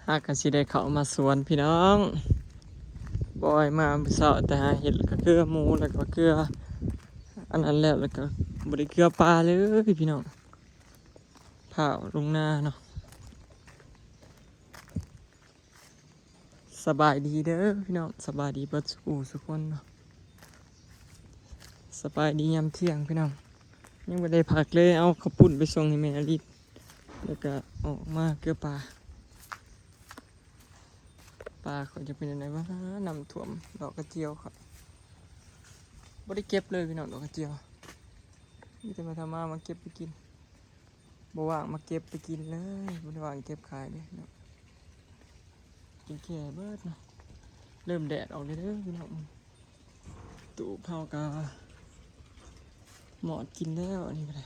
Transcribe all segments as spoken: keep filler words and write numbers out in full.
หากก็สิได้เข้ามาสวนพี่น้อง บอยมามื้อเช้าแต่หาเห็ดก็เกลือหมูแล้วก็เกลือ อันนั้นแล้วแล้วก็บ่ได้เกลือปลาเลยพี่น้อง พาลงนาเนาะ สบายดีเด้อพี่น้อง สบายดีเบิดสู่สู่คนเนาะ สบายดียามเที่ยงพี่น้อง ยังบ่ได้พักเลย เอาข้าวปุ้นไปส่งให้แม่อลิศ แล้วก็ออกมาเกลือปลา ปลาเขาจะเป็นยังไงวะ น้ำท่วมดอกกระเจียวครับ บ่ได้เก็บเลยพี่น้อง ดอกกระเจียว มีแต่มาทำมา มาเก็บไปกิน บ่ว่างมาเก็บไปกินเลย บ่ได้ว่างเก็บขายเลยเนาะ กินแค่เบิดเนาะ เริ่มแดดออกเลยเด้อพี่น้อง ตูบเฮากะหมอดกินแล้ว อันนี้ก็ได้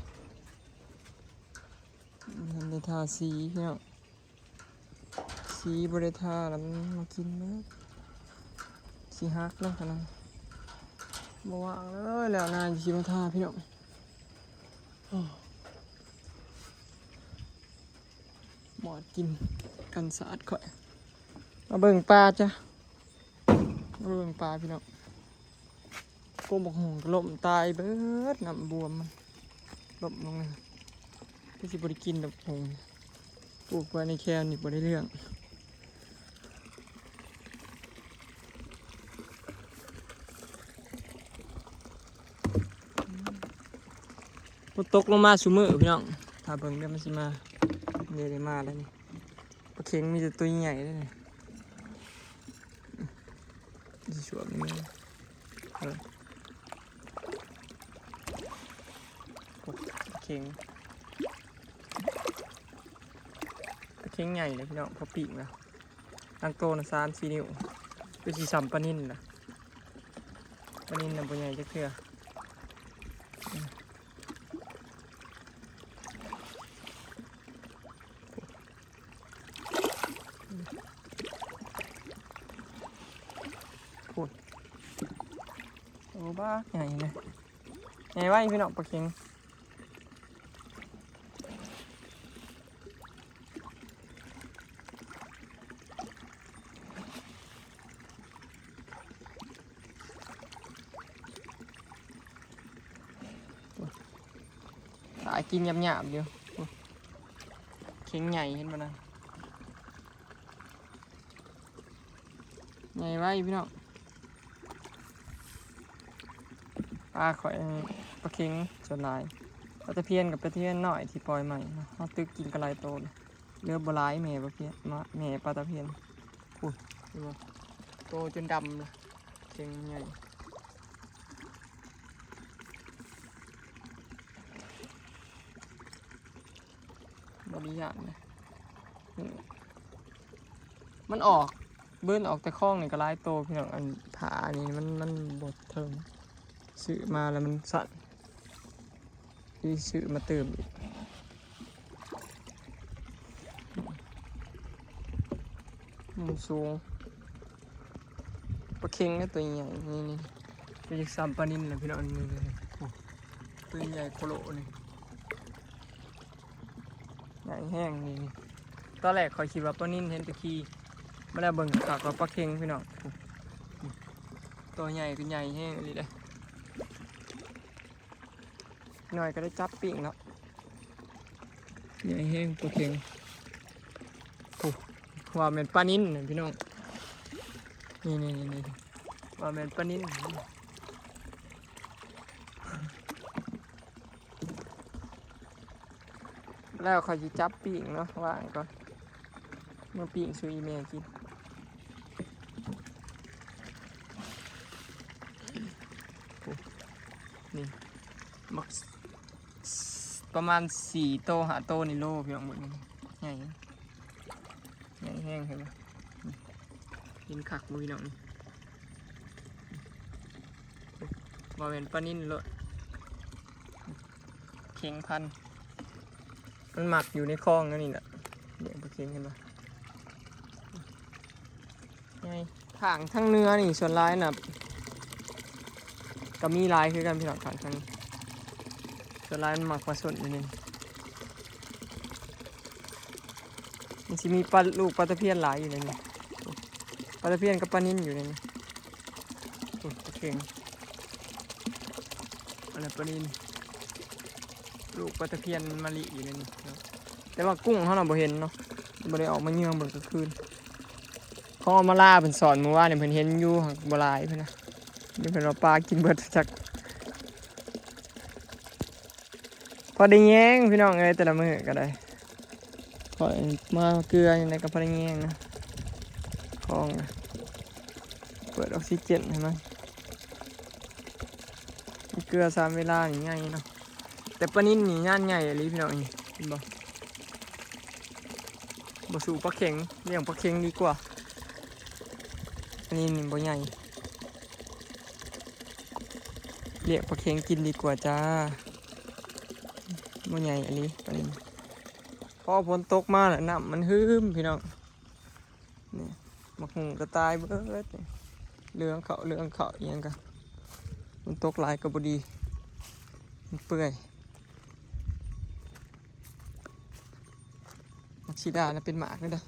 มันได้ทาสีพี่น้อง สีบ่ได้ทาแล้วมันมากินเบิด สีหักแล้วขนาด บ่ว่างเลย แล้วนานสิมาทาพี่น้อง โอ้ หมอดกินกันสาดข่อย มาเบิ่งปลาจ้ะ มาเบิ่งปลาพี่น้อง โกมบักหงก็ล้มตายเบิด น้ำบวมมันล้มลงเลย ก็สิบ่ได้กินดอกหง ปลูกไว้ในแคนี่บ่ได้เรื่อง ฝนตกลงมาซุมื้อพี่น้อง ถ้าเบิ่งเด้อมันสิมา เดี๋ยวได้มาแล้วนี่ ปลาเข็งมีแต่ตัวใหญ่เลยนี่ อีช่วงนี้ เออ โอ้ ปลาเข็ง ปลาเข็งใหญ่เลยพี่น้อง พอปีกนะ ตั้งโตนะ สามสี่ นิ้ว คือสิส่ำปลานิลนะ ปลานิลน่ะบ่ใหญ่จักเทื่อ พูด โอ้ บักใหญ่เลย ใหญ่ไว้พี่น้อง ปลาเข็ง ตายกินหยาบๆอยู่ เข็งใหญ่เห็นบ่นะ ใหญ่ไว้พี่น้อง ปลาข่อย ปลาเข็งส่วนหลาย ปลาตะเพียนกับปลาตะเพียนน้อยที่ปล่อยใหม่เนาะ เฮาตึกกินกะหลายโตเลย เหลือบ่หลาย แม่ปลาเพียน แม่ปลาตะเพียน พูด ดูว่า โตจนดำเลย เข็งใหญ่ บ่ได้ย่านนะ อืม มันออก เบิ่นออกแต่คลองนี่ก็หลายโตพี่น้อง อันผานี่มัน มันบ่เทิง ซื้อมาแล้วมันสั่น ที่ซื้อมาเติมอีก มุมสูง ปลาเข็งก็ตัวใหญ่ นี่ นี่ ตัวใหญ่ส่ำปลานิลนะพี่น้อง นี่ นี่ นี่ โอ้ ตัวใหญ่โคโลนี่ ใหญ่แฮง นี่ นี่ ตอนแรกข้อยคิดว่าปลานิล เห็นแต่ขี้ มาแล้วเบิ่งคักๆ ว่าปลาเข็งพี่น้อง โอ้ ตัวใหญ่ก็ใหญ่แฮงอีหลีเด้ หน่อยก็ได้จับปิ้งเนาะ ใหญ่แฮงปลาเข็ง โอ้ ว่าแม่นปลานิลนะพี่น้อง นี่ นี่ นี่ นี่ ว่าแม่นปลานิล แล้วข้อยสิจับปิ้งเนาะ ว่างก่อน มาปิ้งสู่อีแม่กิน โอ้ นี่ บัก ประมาณสี่โต ห้าโตนี่โลพี่น้อง หมดนี่ ใหญ่ ใหญ่แฮง เห็นบ่ นี่ เห็นคักบ่พี่น้อง นี่ บ่แม่นปลานิลโลด เข็งพันธุ์ มันมักอยู่ในคลองนั่นนี่แหละ เลี้ยงปลาเข็ง เห็นบ่ ไง ข้างทางเหนือนี่ส่วนหลายน่ะ ก็มีหลายคือกันพี่น้อง ข้างทาง ส่วนหลายมันมักมาสนอยู่นี่ มันสิมีปลา ลูกปลาตะเพียนหลายอยู่ในนี้ ปลาตะเพียนกับปลานิลอยู่ในนี้ โอ้ย ปลาเข็ง อันนั้นปลานิล ลูกปลาตะเพียนมะลิอยู่ในนี้เนาะ แต่ว่ากุ้งเขาน่ะบ่เห็นเนาะ บ่ได้ออกมาเยืองเบิ่งกลางคืน ของอำมาลาเพิ่นสอนมื้อวานนี่ เพิ่นเห็นอยู่ หักบ่หลายเพิ่นนะ นี่เพิ่นว่าปลากินเบิดจัก พอได้แยงพี่น้องเอ้ย แต่ละมื้อก็ได้ ข้อยมาเกลือยังไงก็พอได้แยงนะ ของนะ เปิดออกซิเจนให้มัน เกลือสามเวลานี่ใหญ่เนาะ แต่ปลานิลนี่งานใหญ่อีหลีพี่น้อง นี่เห็นบ่ บ่สู้ปลาเข็ง เลี้ยงปลาเข็งดีกว่า อันนี้นี่บ่ใหญ่ เลี้ยงปลาเข็งกินดีกว่าจ้า บ่ใหญ่อีหลีปลานิล พอฝนตกมาแล้วน้ำมันหืมพี่น้อง นี่ หมากฮุ่งก็ตายเบิดนี่ เหลืองเขา เหลืองเขา อีหยังกะ มันตกหลายก็บ่ดี มันเปื่อย หมากสีดานะเป็นหมากเลยเด้อ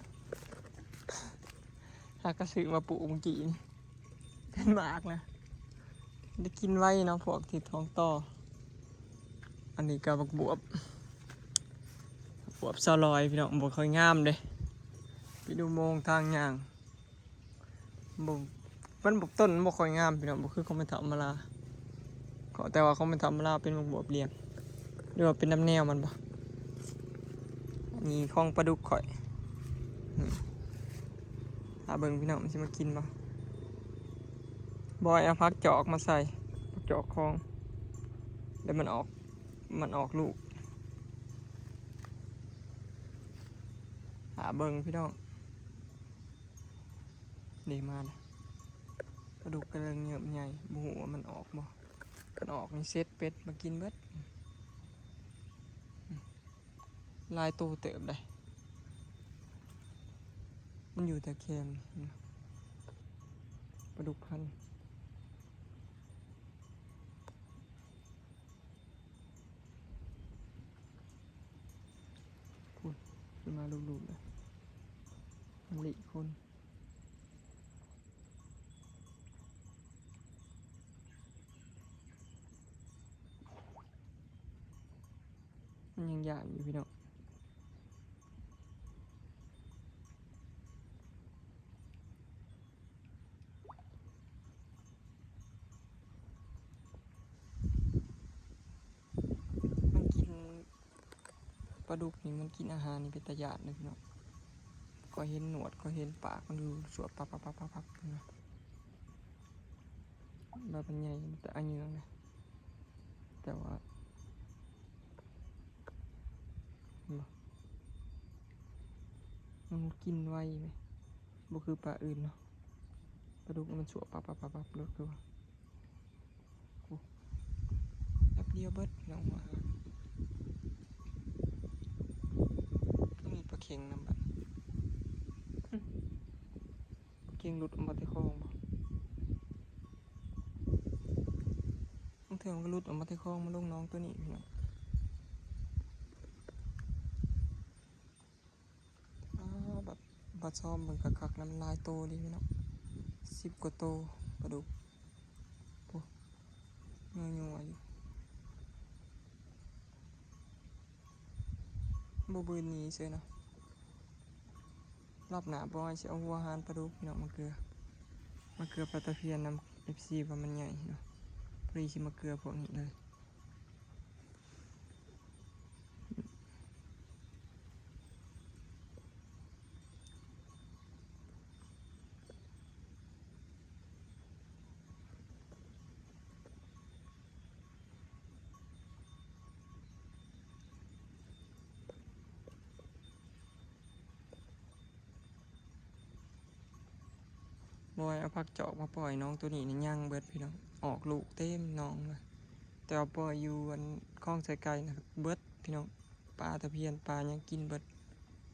หากะซื้อมาปลูกเมื่อกี้นี่ เป็นหมากนะ ได้กินไว้เนาะ พวกที่ท้องต่อ อันนี้ก็บักบวบ บวบซาวลอยพี่น้อง บ่ค่อยงามเด้ ไปดูโมงทางย่าง บ่ มันบ่ ต้นมันบ่ค่อยงามพี่น้อง บ่คือของแม่เฒ่าอำมาลา ขอแต่ว่าของแม่เฒ่าอำมาลาเป็นบักบวบเลี้ยง หรือว่าเป็นน้ำแนวมันบ่ อันนี้ของปลาดุกข่อย อืม หาเบิ่งพี่น้อง มันสิมากินบ่ บอยเอาผักจอกมาใส่ ผักจอกของ แล้วมันออก มันออกลูก หาเบิ่งพี่น้อง นี่มาแล้ว ปลาดุกกำลังเยิบใหญ่ บ่ฮู้ว่ามันออกบ่ มันออกนี่เสร็จเป็ดมากินเบิด หลายโตเติบได้ มันอยู่แต่แคม ปลาดุกพันธุ์ พุ้น ขึ้นมาลูกๆเลย มะลิคน มันยังย่านอยู่พี่น้อง มันกิน ปลาดุกนี่มันกินอาหารนี่เป็นตาย่านเลยพี่น้อง ก็เห็นหนวด ก็เห็นปากมันอยู่สวบปับปับปับปับปับนะ ว่ามันใหญ่ มันแต่อันนี้นะ แต่ว่า เห็นบ่ มันกินไวไหม บ่คือปลาอื่นเนาะ ปลาดุกมันสวบปับปับปับปับรถคือว่า โอ้ แป๊บเดียวเบิดพี่น้อง หัวหา ก็มีปลาเข็งนำบัด ปลาเข็งหลุดออกมาแต่คลองบ่ บางเทื่อมันก็หลุดออกมาแต่คลองมาลงหนองตัวนี้พี่น้อง อ้า บัด บัดซ้อมเบิ่งคักๆ น้ำลายโตดีพี่น้อง สิบกว่าโต ปลาดุก โอ้ ยัวๆอยู่ บ่บืนหนีเฉยเนาะ รอบหน้าบอยสิเอาหัวหารปลาดุกพี่น้อง มาเกลือ มาเกลือปลาตะเพียนนำ เอฟซี ว่ามันใหญ่เนาะ พอดีสิมาเกลือพวกนี้เลย บอยเอาผักจอกมาปล่อยหนองตัวนี้นี่ยังเบิดพี่น้อง ออกลูกเต็มหนองเลย แต่ว่าปล่อยอยู่อันคลองไสไก่นะเบิดพี่น้อง ปลาตะเพียนปลายังกินเบิด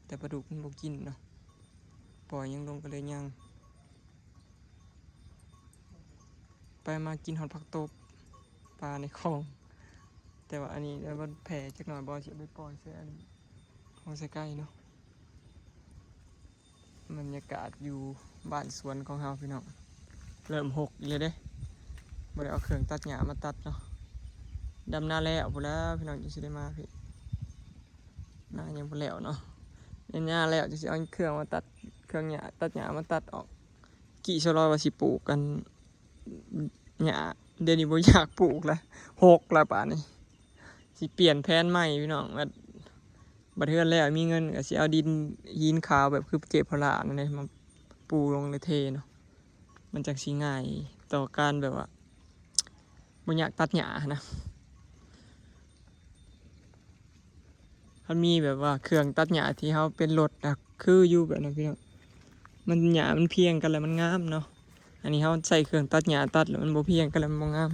แต่ปลาดุกมันบ่กินเนาะ ปล่อยยังลงก็เลยยัง ไปมากินฮอดผักตบ ปลาในคลอง แต่ว่าอันนี้แล้วมันแผ่จักหน่อย บอยสิเอาไปปล่อยใส่อันคลองไสไก่เนาะ บรรยากาศอยู่บ้านสวนของเฮาพี่น้อง เริ่มหกอีกแล้วเด้ บ่ได้เอาเครื่องตัดหญ้ามาตัดเนาะ ดำนาแล้วพู้นแหล้วพี่น้อง จั่งสิได้มาพี้ นายังบ่แล้วเนาะ ดำนาแล้วจั่งสิเอาเครื่องมาตัด เครื่องหญ้า ตัดหญ้ามาตัดออก กี้สาวลอยว่าสิปลูกกัน หญ้า เดี๋ยวนี้บ่อยากปลูกแล้ว หกแล้วป่านนี้ สิเปลี่ยนแผนใหม่พี่น้อง บัด บัดเฮือนแล้วมีเงินก็สิเอาดินหินขาวแบบคือเจ๊พอลล่านั่นแหละ มาปูลงในเทเนาะ มันจั่งสิง่ายต่อการแบบว่า บ่อยากตัดหญ้าหั้นนะ คันมีแบบว่าเครื่องตัดหญ้าที่เฮาเป็นรถอะ คืออยู่แบบนั้นพี่น้อง มันหญ้ามันเพียงกันแล้วมันงามเนาะ อันนี้เฮาใช้เครื่องตัดหญ้าตัดแล้วมันบ่เพียงกันแล้วมันบ่งาม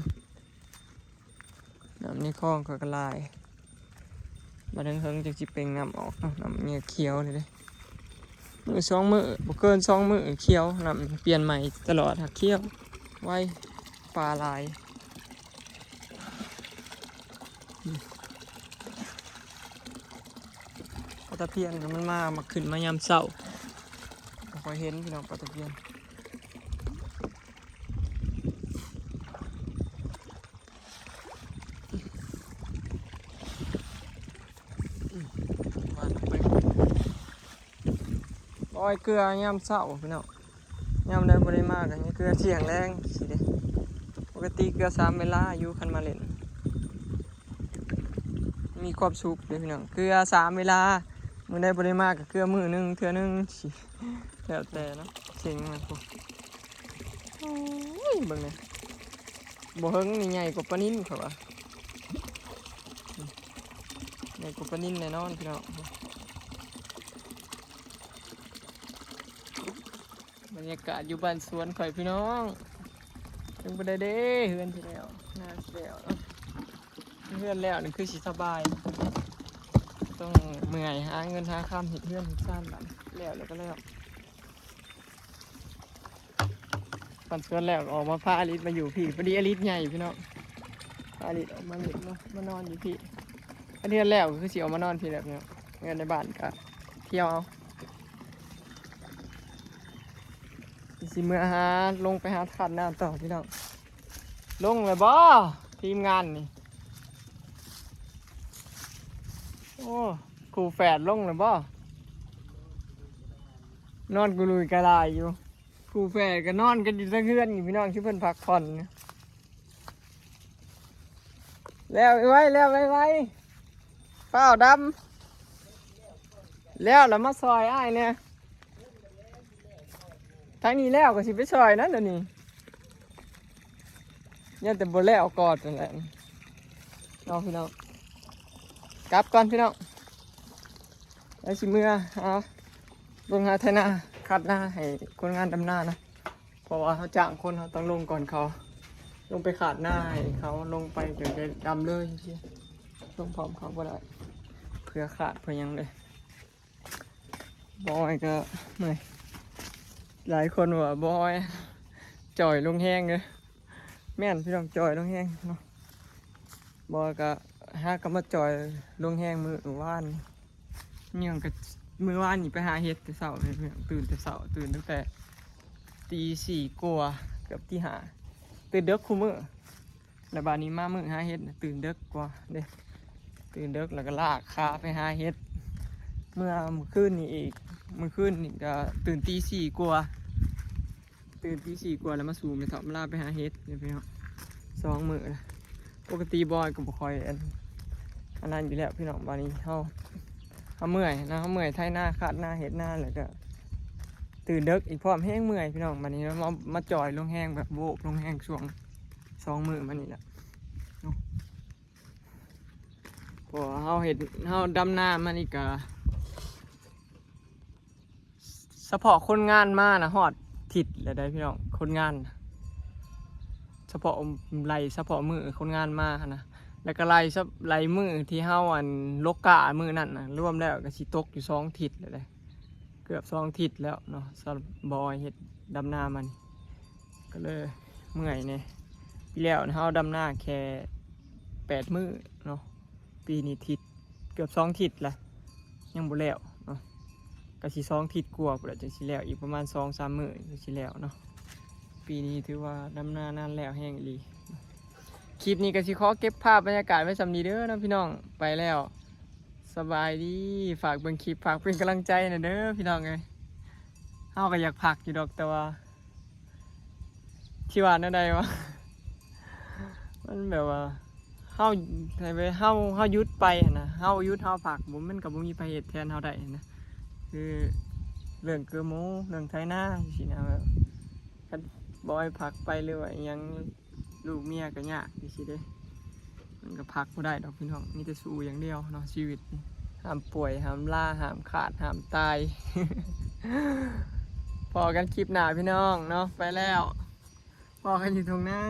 น้ำในคลองเขาก็หลาย บัดเฮิงๆจั่งสิเปล่งน้ำออกเนาะ น้ำเนี่ยเขียวเลยเด้ มื้อสองมื้อ บ่เกินสองมื้อเขียว น้ำเปลี่ยนใหม่ตลอด หากเขียวไว ปลาหลาย ปลาตะเพียนก็มันมา มาขึ้นมายามเช้า บ่ค่อยเห็นพี่น้อง ปลาตะเพียน อ้อยเกลือยามเช้าพี่น้อง ยามใดบ่ได้มาก็มีเกลือเที่ยงแลงสิเด้ ปกติเกลือสามเวลาอยู่ คันมาเล่น มีความสุขเด้พี่น้อง เกลือสามเวลา มื้อใดบ่ได้มาก็เกลือมื้อหนึ่งเทื่อหนึ่งสิ แล้วแต่เนาะ เซ็งมันพุ้น โอ้ย เบิ่งนี่ บ่เฮิงนี่ใหญ่กว่าปลานิลเขาว่า ใหญ่กว่าปลานิลแน่นอนพี่น้อง บรรยากาศอยู่บ้านสวนข่อยพี่น้อง ยังบ่ได้เด้ เฮือนสิแล้ว นาสิแล้วเนาะ เฮือนแล้วนี่คือสิสบาย ต้องเมื่อยหาเงินหาคำเฮ็ดเฮือนเฮ็ดซานบัดนี้ แล้วแล้วก็แล้ว บ้านสวนแล้วออกมาพาอลิสมาอยู่พี้ พอดีอลิสใหญ่พี่น้อง พาอลิสออกมาเล่นเนาะ มานอนอยู่พี้ อันนี้แล้วก็คือสิออกมานอนพี้แหละพี่น้อง เฮือนในบ้านก็เที่ยวเอา สิเมือหาลงไปหาคาดน้ำต่อพี่น้อง ลงเลยบ่ ทีมงานนี่ โอ้ คู่แฝดลงเลยบ่ นอนกุลุยกะลายอยู่ คู่แฝดก็นอนกันอยู่เทิงเฮือนอยู่พี่น้อง ที่เพิ่นพักผ่อนนะ แล้วไวๆ แล้วไวๆ ฟ้าวดำ แล้วล่ะมาซอยอ้ายเนี่ย ทางนี้แล้วก็สิไปซอยนะเดี๋ยวนี้ ยังแต่บ่แล้วก่อนนั่นแหละ เอาพี่น้อง กลับก่อนพี่น้อง แล้วสิเมือหา ลงหาไถนา คาดนาให้คนงานดำนานะ เพราะว่าเขาจ้างคน เขาต้องลงก่อนเขา ลงไปคาดนาให้เขา ลงไปจนได้ดำเลย ลงพร้อมเขาบ่ได้ เพื่อคาดเพื่อหยังเลย บอยก็เมื่อย หลายคนว่าบอยจ่อยลงแฮงเลย แม่นพี่น้อง จ่อยลงแฮงเนาะ บอยก็หาก็มาจ่อยลงแฮงมื้อวาน นี่ก็มื้อวานนี่ไปหาเห็ดแต่เช้าเลยพี่น้อง ตื่นแต่เช้า ตื่นตั้งแต่ตีสี่กว่า เกือบตีห้า ตื่นดึกคุมื้อ แล้วบาดนี้มามื้อหาเห็ดน่ะตื่นดึกกว่าเด้ ตื่นดึกแล้วก็ลากขาไปหาเห็ด เมื่อมื้อคืนนี้อีก มื้อคืนนี้ก็ตื่นตีสี่กว่า ตื่นตีสี่กว่าแล้วมาสู่แม่เฒ่ามาลาไปหาเห็ดเนี่ยพี่น้อง สองมื้อละ ปกติบอยก็บ่ค่อยอัน อันนั้นอยู่แล้วพี่น้อง บาดนี้เฮา เฮาเมื่อยนะ เฮาเมื่อยไถนา คาดนา เฮ็ดนา แล้วก็ ตื่นดึกอีกพร้อม แฮงเมื่อยพี่น้อง บาดนี้มา มาจ่อยลงแฮงแบบโวบลงแฮงช่วงสองมื้อมานี่แหละเนาะ เพราะว่าเฮาเฮ็ด เฮาดำนามานี่ก็ เฉพาะคนงานมานะฮอดทิศแล้วได้พี่น้อง คนงานนะ เฉพาะไล่เฉพาะมื้อคนงานมาหั้นนะ แล้วก็ไล่ซะ ไล่มื้อที่เฮาอันลกกามื้อนั้นนะ รวมแล้วก็สิตกอยู่สองทิศแล้วเด้ เกือบสองทิศแล้วเนาะ สำหรับบอยเฮ็ดดำนามานี่ ก็เลยเมื่อยแหน่ ปีแล้วนะเฮาดำนาแค่แปดมื้อเนาะ ปีนี้ทิศ เกือบสองทิศละ ยังบ่แล้วเนาะ ก สิสองอาทิตย์กว่าพุ้นแหละ จั่งสิแล้ว อีกประมาณสองสามมื้อจั่งสิแล้วเนาะ ปีนี้ถือว่าดำนานานแล้วแฮงอีหลี คลิปนี้ก็สิขอเก็บภาพบรรยากาศไว้ส่ำนี้เด้อเนาะพี่น้อง ไปแล้ว สบายดี ฝากเบิ่งคลิป ฝากเป็นกำลังใจหน่อยเด้อพี่น้องเอ้ย เฮาก็อยากพักอยู่ดอก แต่ว่า ที่ว่าแนวใดวะ มันแบบว่า เฮา ให้ไป เฮา เฮาหยุดไปหั้นนะ เฮาหยุด เฮาพัก บ่ มันก็บ่มีไผเฮ็ดแทนเฮาได้หั้นนะ คือเรื่องเกือหมู เรื่องไถนาจั่งซี้นะ แบบ คันบ่ให้พักไปหรือว่าอิหยัง ลูกเมียก็ยากจั่งซี้เด้ มันก็พักบ่ได้ดอกพี่น้อง มีแต่สู้อย่างเดียวเนาะ ชีวิตนี่ ห้ามป่วย ห้ามลา ห้ามขาด ห้ามตาย พ้อกันคลิปหน้าพี่น้องเนาะ ไปแล้ว พ้อกันอยู่ทุ่งนา